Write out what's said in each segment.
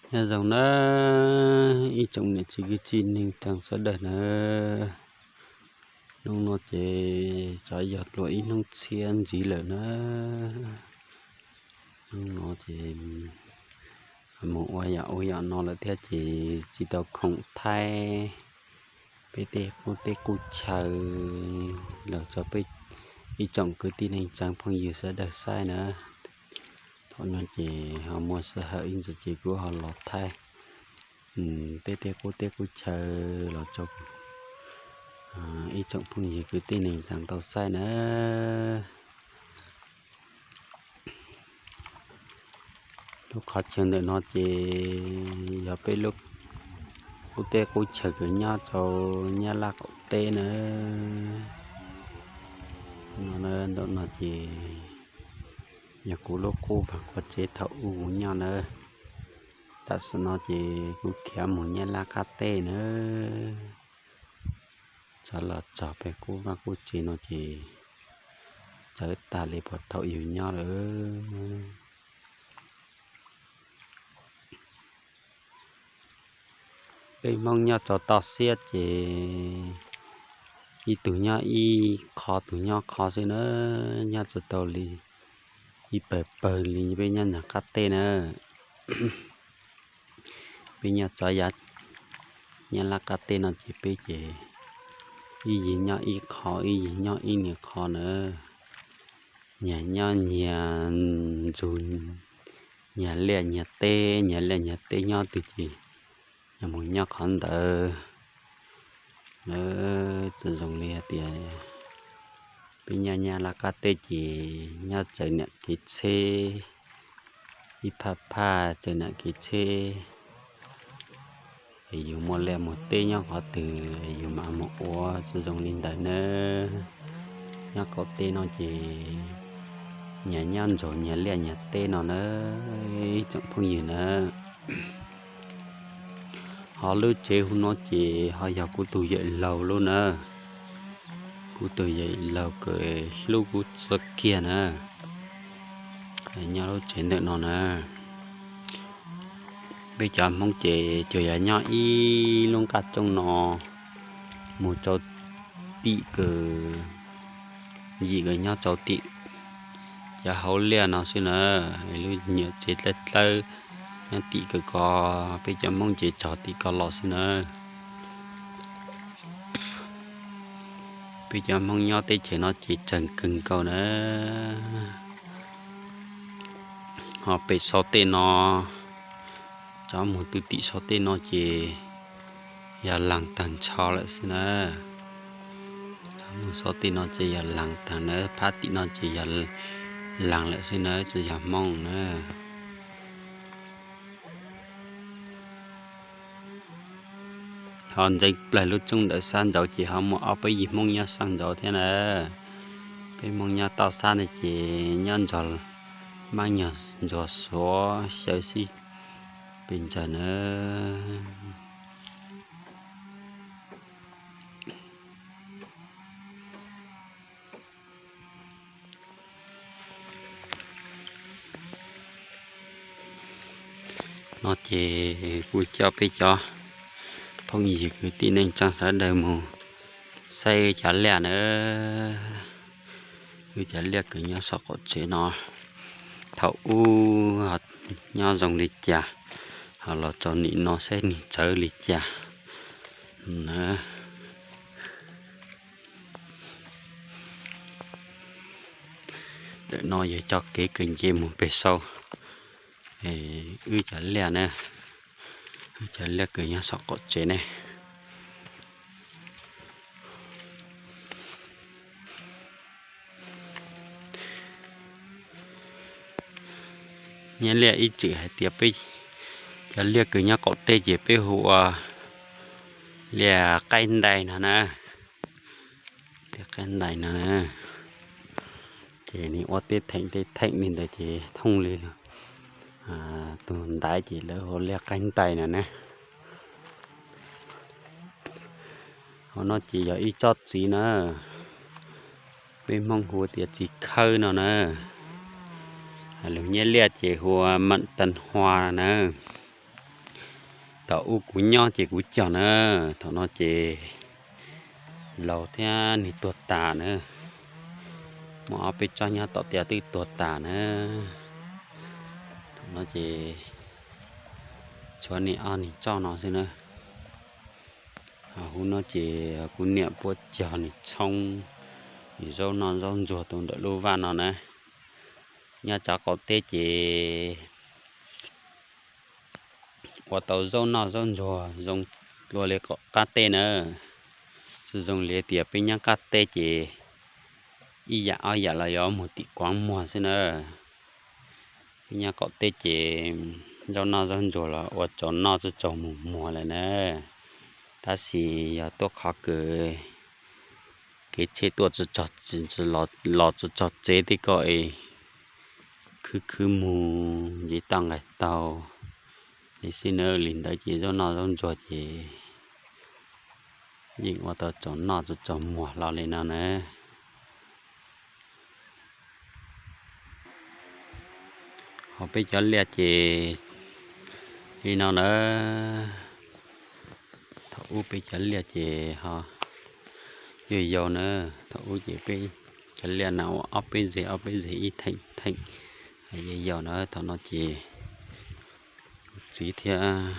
Nyob zoo na, ib tsoom niam txiv kwv tij neej tsaa sawv daws na, hnub no ces txawm yog dlua ib hnub txhiab ntxiv lawm na. Hnub no ces mus ua yam ua yam no lawm thiab ces tsis tau khoom thaij peb tej qub teb qub chaw los rau peb ib tsoom kwv tij neej tsaa phooj ywg sawv daws saib na. Thaum no ces ho muaj sij hawm ib ntsis ces kuv ho los thaij peb tej qub teb qub chaw los rau ib tsoom phooj ywg kwv tij neej tsaa tau saib na. Lub qhov chaw ntawm no ces yog peb lub qub teb qub chaw kws nyob rau Nyab Laj qaum teb na. No ntawm no ces yog kuv lub qub vaag quas tsev thaum ub kuv nyob na. Tam sim no ces kuv khiav mus Nyab Laj qab teb na. Txog los txog peb qub vaaj qub tsev no ces txawv tag li puag thaum yug nyob lawm. Peb Hmoob nyob rau toj siab ces ib tug nyob ib qho, tug nyob qho xwb na, nyob tsis tau li ib pawg pawg li peb nyob nyab qab teb na. Peb nyob txog yav Nyab Laj qab teb no ces peb ces ib yig nyob ib qho, ib yig nyob ib niag qho na. Nyias nyob nyias ntsug, nyias liaj nyias teb, nyias liaj nyias teb nyob twg ces nyias mus nyob qhov ntawd. Tsis zoo li hais tias peb nyob Nyab Laj qab teb ces nyob txawv niam kev tsheb, ib phaj phaj txawv niam kev tsheb, es yus muaj liaj muaj teb nyob qhov twg yus mam mus ua, tsis zoo li ntawd na. Nyob qaum teb no ces nyias nyob ntsug nyias liaj nyias teb no na, ib tsoom phooj ywg na. Ho lub tsev hu no ces ho yog kuv tus yawm laug lub na, kuv tus yawm laug kws hlub kuv txog kiag na, nyob lub tsev ntawm no na. Peb cov Hmoob ces cuag yog nyob ib lub nqaj rooj no mus rau tim kws yim kws nyob rau tim cov hauv liaj no xwb na. Lub nyuam tsev dlawb dlawb nyob tim kws ko, peb cov Hmoob ces txog tim ko los xwb na. Peb cov Hmoob nyob teb chaws no ces tseem kawg nkaus na. Ho pem sau tej no, cov mus twg tim sau tej no ces yog laag taag nrho lawm xwb na. Mus sau tej no ces yog laag taag na, phab tim no ces yog laag lawm xwb na, tsis yog Hmoob na. Ho ntxeev plawg lub tsooj ntawd sab nraud ces ho muaj ob peb yig Hmoob nyob sab nraud thiab na. Peb Hmoob nyob toj sab no ces nyob nrog Mab Nyuag Ntsuag Suav xyaw sib pes ntsawg na. No ces kuv coj peb cov phooj ywg kwv tij neej tsaa sawv daws mus saib wb cov liaj na. Wb cov liaj kws nyob saum qaum tsev no, thaum ub nyob zoo li cas, ho los rau nim no saib nwg txawv li cas na. Ntawm no yog cov kev kws nce mus peg saud, wb cov liaj na, wb cov liaj kws nyob saum qaum tsev ne. Nyiaj liaj ib txwm hais tias peb cov liaj kws nyob qaum teb ces peb hu ua liaj qaib ntais no na. Liaj qaib ntais no na, ces nws ua tej theem tej theem li ntawd ces thooj li tus ntaiv ces lawv hu liaj qaib ntais no na. Hauv no ces yog ib tsob txiv na, peb Hmoob hu tias txiv khawb no na. Lug Nyiaj Liaj ces hu ua mem tas hua na. Thaum ub kuv nyob ces kuv cog na, thaum no ces laus thiab nws tuag tas na, muaj ob peb tsob nyob tom tiaj twb tuag tas na. Thaum no ces tshuav niag ob niag tsob no xwb na. Hauv no ces kuv niam puab cog nws tshoob, nws zaub noj zaub ntsuag tuaj ntawm lub vaj no na. Nyob tsov qaum teb ces ua tau zaub noj zaub ntsuag zoo dua li qab teb na. Tsis zoo li tias peb nyob qab teb ces ib yam ob yam los yuav mus tim kuav muag xwb na. Peb nyob qaum teb ces zaub noj zaub ntsuag los ua tsaus noj tsis tsaus mus muag lawm na. Tab sis yog tuaj qhov kws kev tsheb tuaj tsis txog, los tsis txog tsev tej ko es khwb khwb mus nce toj nqaim taug li xwb na. Li ntawd ces zaub noj zaub ntsuag ces yeej ua tau tsaus noj tsis tsaus muag hlo li no na. Ho peb cov liaj ces li no na. Thaum ub peb cov liaj ces ho yau yau na. Thaum ub ces peb cov liaj no ua ob peb zeg ob peb zeg ib theem theem, yau yau na. Thaum no ces kuv txiv thiab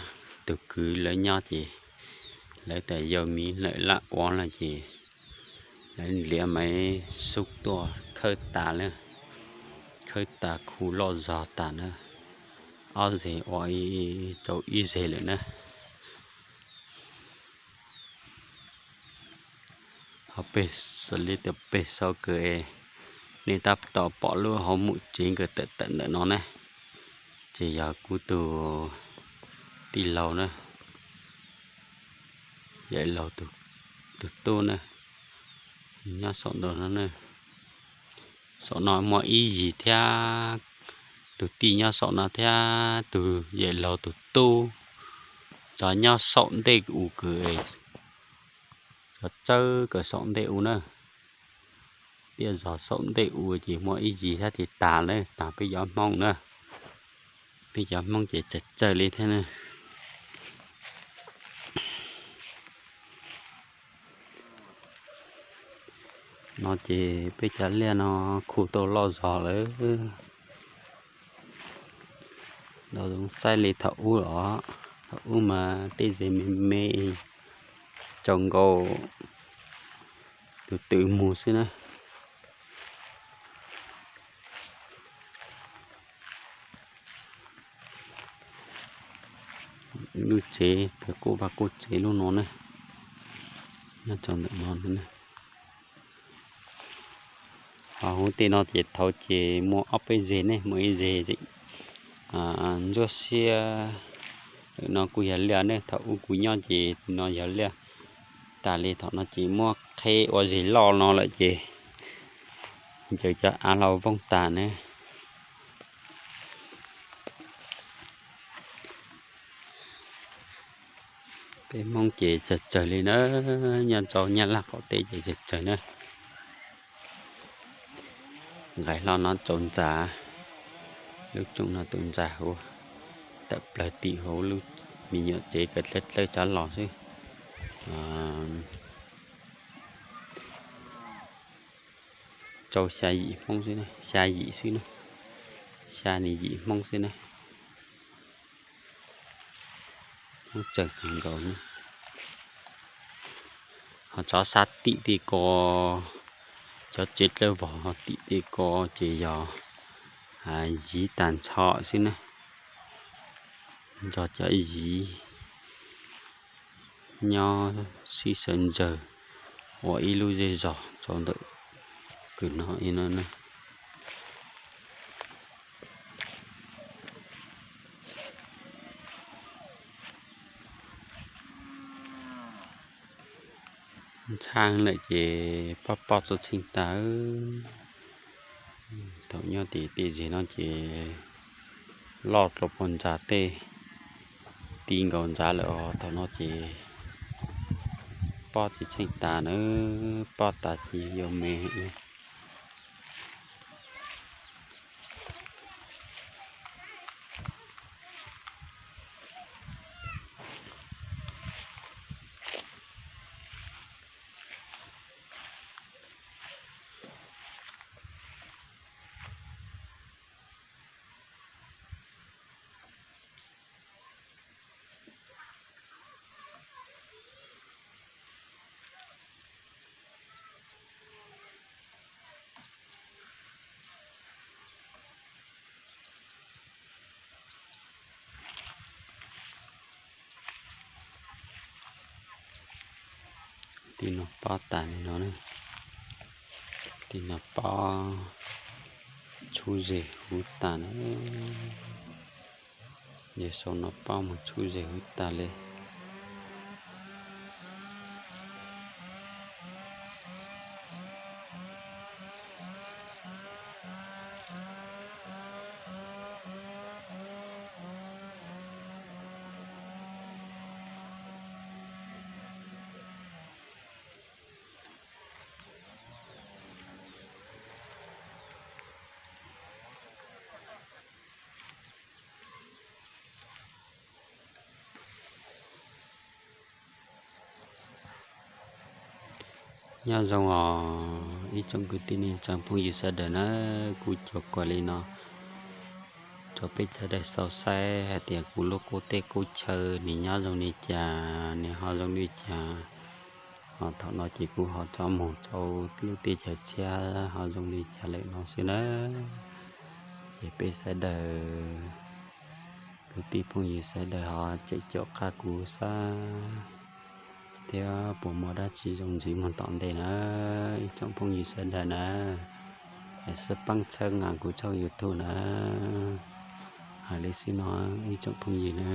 tus kwv lawv nyob ces lawv tas yau miv lawm laj ua lawm ces lawv nrhiav maiv xub tuaj khawb tas lawm, khawb tas khu loj zog tas na. Ob zeg ua rau ib zeg lawm na. Ho peg xws li tias peg sau kawg, nej tab tom pom lub hauv mum tsev nkawd tawm tawm ntawm no ne, ces yog kuv tus tij laug na, yawm laug tus tub na, nyob saum ntawm no na. Saum no muaj ib yig thiab, tus tij nyob saum no thiab tus yawm laug tus tub, cov nyob saum ntej u kawg, cov tsawb kawg saum ntej u na. Tiaj zog saum ntej u ces muaj ib yig thiab ces tas lawm, tas peb cov Hmoob na. Peb cov Hmoob ces tsawg tsawg li thiab na. No ces peb cov liaj no khu tau loj zog lawm. Los zoo saib li thaum ub los, thaum ub mas tej zeg me me, tsaus nkaus tus twm mus xwb na. Lub tsev, peb quj vaj quj tsev lub no na, nyob rau ntawm no na. Ho hauv tej no ces thaum ces muaj ob peb zeg ne, muaj ib zeg ntsuab xiab, no kuj yog liaj ne. Thaum ub kuv nyob ces no yog liaj. Tas li thaum no ces muab qheb ua zeg loj no lawm ces ncaws cov av hlau voog tas ne. Peb Hmoob ces tsawg tsawg li na, nyob rau Nyab Laj qaum teb ces tsawg tsawg na. Nqaim hlo no tsaus ntxas, lub rooj no tsaus ntxas huv, tawm plaws tim huv lub me nyuam tsev kawg dlawb dlawb tsav los xwb. Rau xya yim Hmoob xwb, xya yim xwb na, xya ni yim Hmoob xwb na. Hmoob tsawg kawg nkaus na. Ho tsob sab tim tej ko, cov tsev dlawb vog tim tej ko ces yog yiv tag nrho xwb na. Yog cov yiv nyob sib sawv ntsawg ua ib lub zej zog rau ntawm kws no no. Ntshaj lawm ces poj poj txhua txheej tag. Thaum nyob tim tej zig no ces loj rau puag ntsa tej, ti nkaus ntsa lawm os. Thaum no ces poj txhua txheej tag na, poj tas ces yuav me. Tej no pob tas li no na. Tej no pob tshub zeg huv tas na. Yog saum no pob mus tshub zeg huv tas li. Nyob zoo os ib tsoom kwv tij neej tsa phooj ywg sawv daws na, kuv cov kuam li no rau peb sawv daws xauj saib hais tias kuv lub qub teb qub chaw nws nyob zoo li cas, nws ho zoo li cas. Ho thaum no ces kuv ho rov mus rau lub teb chaws tshiab ho zoo li cas lawm no xwb na. Ces peb sawv daws, kwv tij phooj ywg sawv daws ho caum caum qab kuv saib thiab puas muaj dab tsi zoo ntxiv mus tom ntej na, ib tsoom phooj ywg sawv daws na. Hais xwb pab txhawb nqa kuv tshooj YouTube na. Hais li xwb no ib tsoom phooj ywg na.